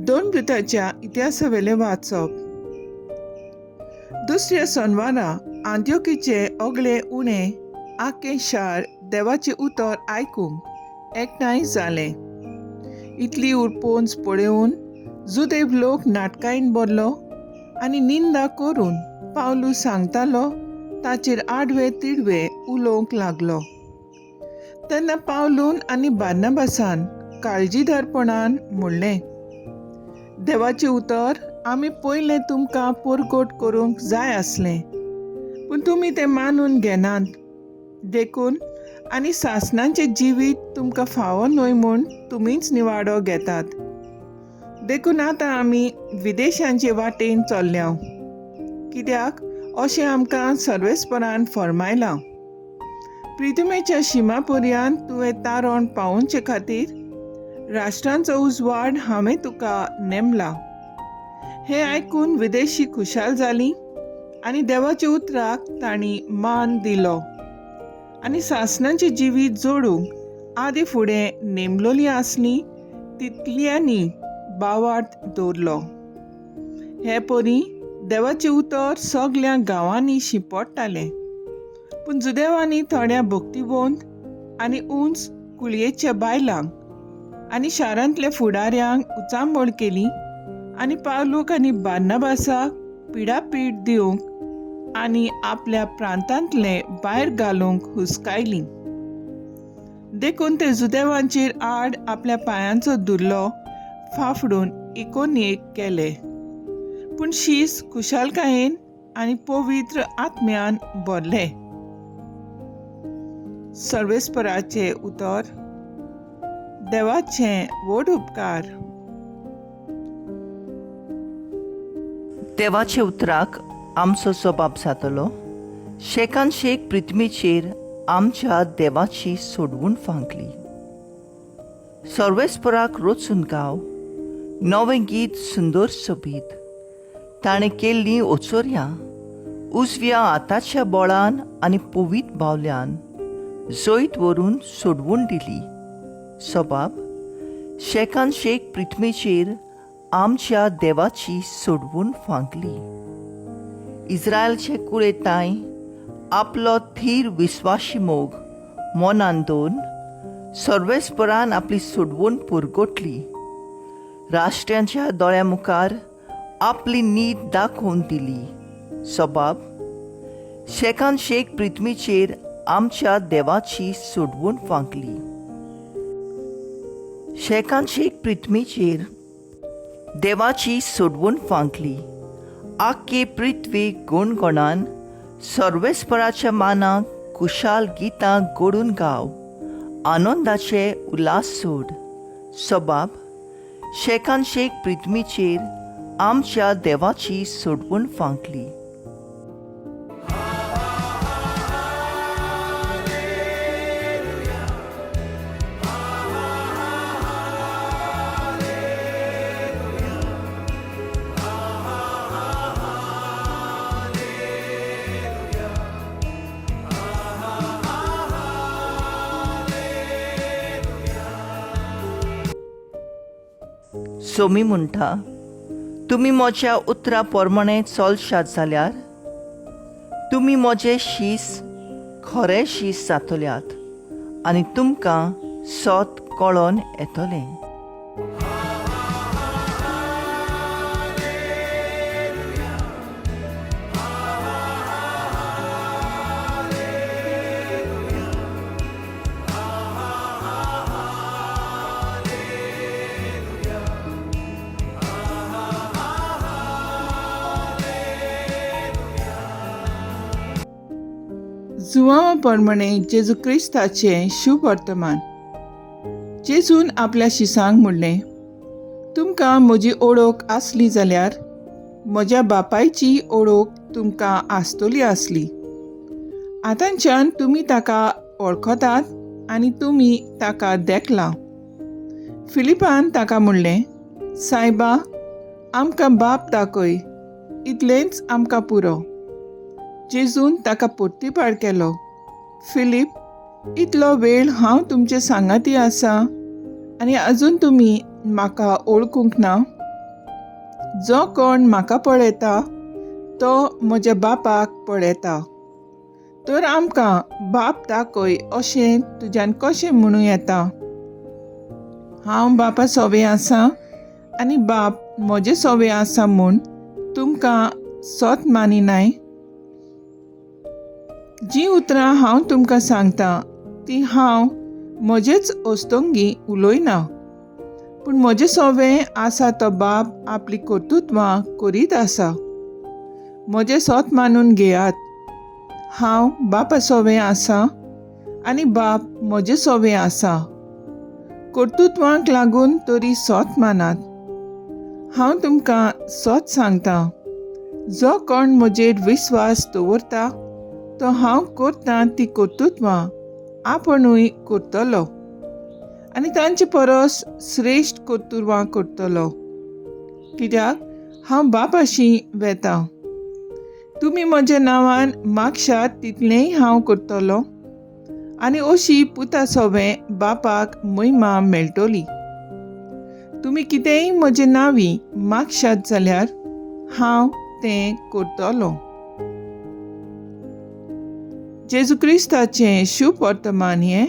दोन वृताच्या इतिहासावेलें वाचप. दुसऱ्या सोनवारा आंत्योकीचे ओगले उणें आख्खें शार देवाचें उतर आयकूंक एकठांय जालें. इतली उरपोंच पळोवन जुदेव लोक नाटकायन भरलो आनी निंदा करून पावलू सांगतालो ताचेर आडवे तिडवे उलोवंक लागलो. तेन्ना पावलून आनी बार्नाबासान काळजीदारपणान म्हणलें, देवाचें उतर आमी पयलें तुमकां परगट करूंक जाय आसलें, पूण तुमी तें मानून घेनात. देखून आनी सासणाचें जिवीत तुमकां फावो न्हय म्हूण तुमीच निवाडो घेतात. देखून आतां आमी विदेशांचे वाटेन चल्ल्या, कित्याक अशें आमकां सर्वेस्परान फर्मायलां, प्रितमेच्या शिमा पर्यंत तुवें तारण पावोवचे खातीर राष्ट्रांचो उजवाड हांवें तुका नेमला. हें आयकून विदेशी खुशाल जालीं आनी देवाच्या उतराक तांणी मान दिलो आनी सासणाचें जिवीत जोडूंक आदी फुडें नेमलोली आसली तितल्यांनी बावार्थ दवरलो. हे परी देवाचें उतर सगल्या गांवांनी शिंपडटालें. पूण जुदेवांनी थोड्या भक्तिवंत आनी उंच कुळयेच्या बायलांक आनी शारांतल्या फुडाऱ्यांक उचांबळ केली आनी पावलूक आनी बार्नाबासाक पिडापीड दिवंक आनी आपल्या प्रांतांतले भायर घालूंक हुसकायली. देखून ते जुदेवांचेर आड आपल्या पांयांचो दुर्लो फाफडून इकोनियेक केले, पूण शीस खुशालकायेन आनी पवित्र आत्म्यान भरले. सर्वेस्पराचें उतर. देवाचे व्हड उपकार. देवाच्या उतराक आमचो जबाब जातलो, शेकान शेक पृथ्वीचेर आमच्या देवाची सोडवून फांकली. सर्वेस्पराक रचून गाव नवें गीत सुंदर सोबीत. ताणें केल्लीं ओचोर्यां उजव्या हाताच्या बळान आनी पवीत बावल्यान जैत व्हरून सोडवून दिली. सबाब, शेकान शेक पृथ्वीचेर आमच्या देवाची सोडवून फांकली. इस्रायलचे कुळेताय आपलो थीर विस्वाशी मोग मनान दवरून सर्वेस्परान आपली सोडवून पुरगोटली. राष्ट्रांच्या दोळ्या मुखार आपली नीत दाखोवन दिली. सबाब, शेकान शेक पृथ्वीचेर आमच्या देवाची सोडवून फांकली. शेकान शेक पृथ्वीचेर देवाची सोडवून फांकली. आख्खे पृथ्वी गुणगणान सर्वेस्पराच्या मानाक कुशाल गितां गोडून गाव, आनंदाचे उल्हास सोड. सबाब, शेकान शेक पृथ्वीचेर आमच्या देवाची सोडवून फांकली. सोमी म्हणटा, तुमी म्हज्या उतरा प्रमाणे चलशात जाल्यार तुमी म्हजे शीस खरे शीस जातल्यात आनी तुमकां सत कळोन येतलें. जुवांवा प्रमाणे जेजू क्रिस्ताचें शुभ वर्तमान. जेजून आपल्या शिसांक म्हणलें, तुमकां म्हजी ओळख आसली जाल्यार म्हज्या बापायची ओळख तुमकां आसतली आसली. आतांच्यान तुमी ताका वळखतात आनी तुमी ताका देखला. फिलिपान ताका म्हणलें, सायबा, आमकां बाप दाखय, इतलेंच आमकां पुरो. जेजून ताका परतीपाळ केलो, फिलीप, इतलो वेळ हांव तुमचे सांगाती आसा आनी अजून तुमी म्हाका ओळखूंक ना? जो कोण म्हाका पळयता तो म्हज्या बापाक पळयता. तर आमकां बाप दाखय अशें तुज्यान कशें म्हणूं येता? हांव बापा सोवे आसा आनी बाप म्हजे सोवे आसा म्हूण तुमकां सोत मानिनाय? जीं उतरां हांव तुमकां सांगतां तीं हांव म्हजेच ओस्तोंगी उलयना, पूण म्हजें सोवें आसा तो बाप आपलीं कर्तुत्वां करीत आसा. म्हजें सोत मानून घेयात, हांव बापा सोवें आसा आनी बाप म्हजें सोवें आसा. कर्तुत्वांक लागून तरी सोत मानात. हांव तुमकां सोत सांगतां, जो कोण म्हजेर विस्वास दवरता तो हांव करतां ती कर्तुत्वां आपणूय करतलो आनी तांचे परस श्रेश्ठ कर्तुत्वां करतलो, कित्याक हांव बापाशी वेतां. तुमी म्हज्या नांवान मागशात तितलेंय हांव करतलो आनी अशी पुता सोवें बापाक महिमा मेळटली. तुमी कितेंय म्हजे नांवी मागशात जाल्यार हांव तें करतलो. जेजू क्रिस्ताचें शुभ वर्तमान हें.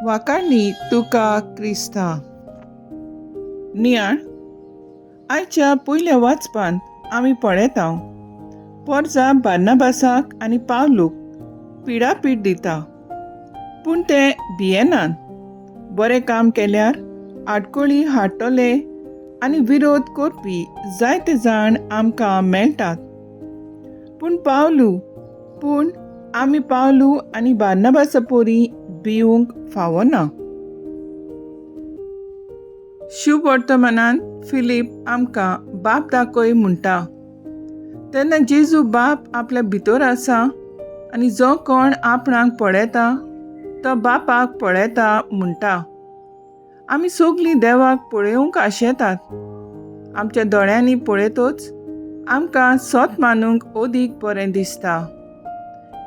वाकांनी तुका क्रिस्ता. नियाळ आयच्या पयल्या वाचपांत आमी पळयता, पोरजा बार्नाबासाक आनी पावलूक पिडापीड दिता, पूण ते भियेनात. बरें काम केल्यार आडकोळी हाडटले आनी विरोध करपी जायते जाण आमकां मेळटात, पूण आमी पावलू आनी बार्नाबासा पोरी भिवूंक फावना. शुभ वर्तमानान फिलीप आमकां बाप दाखय म्हणटा तेन्ना जेजू बाप आपल्या भितर आसा आनी जो कोण आपणाक पळयता तो बापाक पळयता म्हणटा. आमी सगलीं देवाक पळोवंक आशेतात. आमच्या दोळ्यांनी पळयतच आमकां सोत मानूंक अदीक बरें दिसता.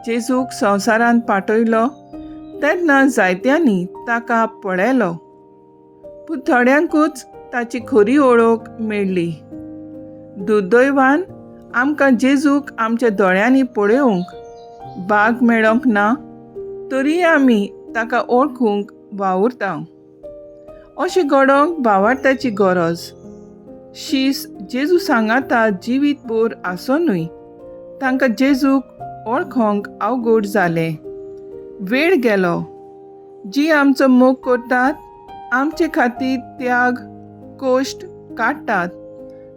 जेजूक संवसारांत पाठयलो तेन्ना जायत्यांनी ताका पळयलो, पूण थोड्यांकूच ताची खरी वळख मेळ्ळी. दुर्दैवान आमकां जेजूक आमच्या दोळ्यांनी पळोवंक भाग मेळोंक ना, तरीय आमी ताका वळखूंक वावुरता. अशें घडोवंक भावार्थाची गरज. शीस जेजू सांगाता जिवीत भर आसोनूय तांकां जेजूक वळखोंक अवघड जालें. वेळ गेलो. जी आमचो मोग करतात, आमचे खातीर त्याग कश्ट काडटात,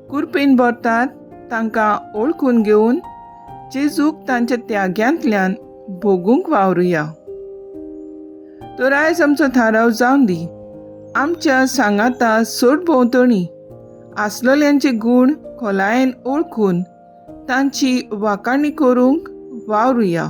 कुरपेन भरतात, तांकां वळखून घेवन जेजूक तांच्या त्याग्यांतल्यान भोगूंक वावरुया. तर आयज आमचो थाराव जावन दी, आमच्या सांगाता सोड भोंवतणी आसलेल्यांचे गूण खोलायेन ओळखून तांची वाखाणी करूंक वावरुया.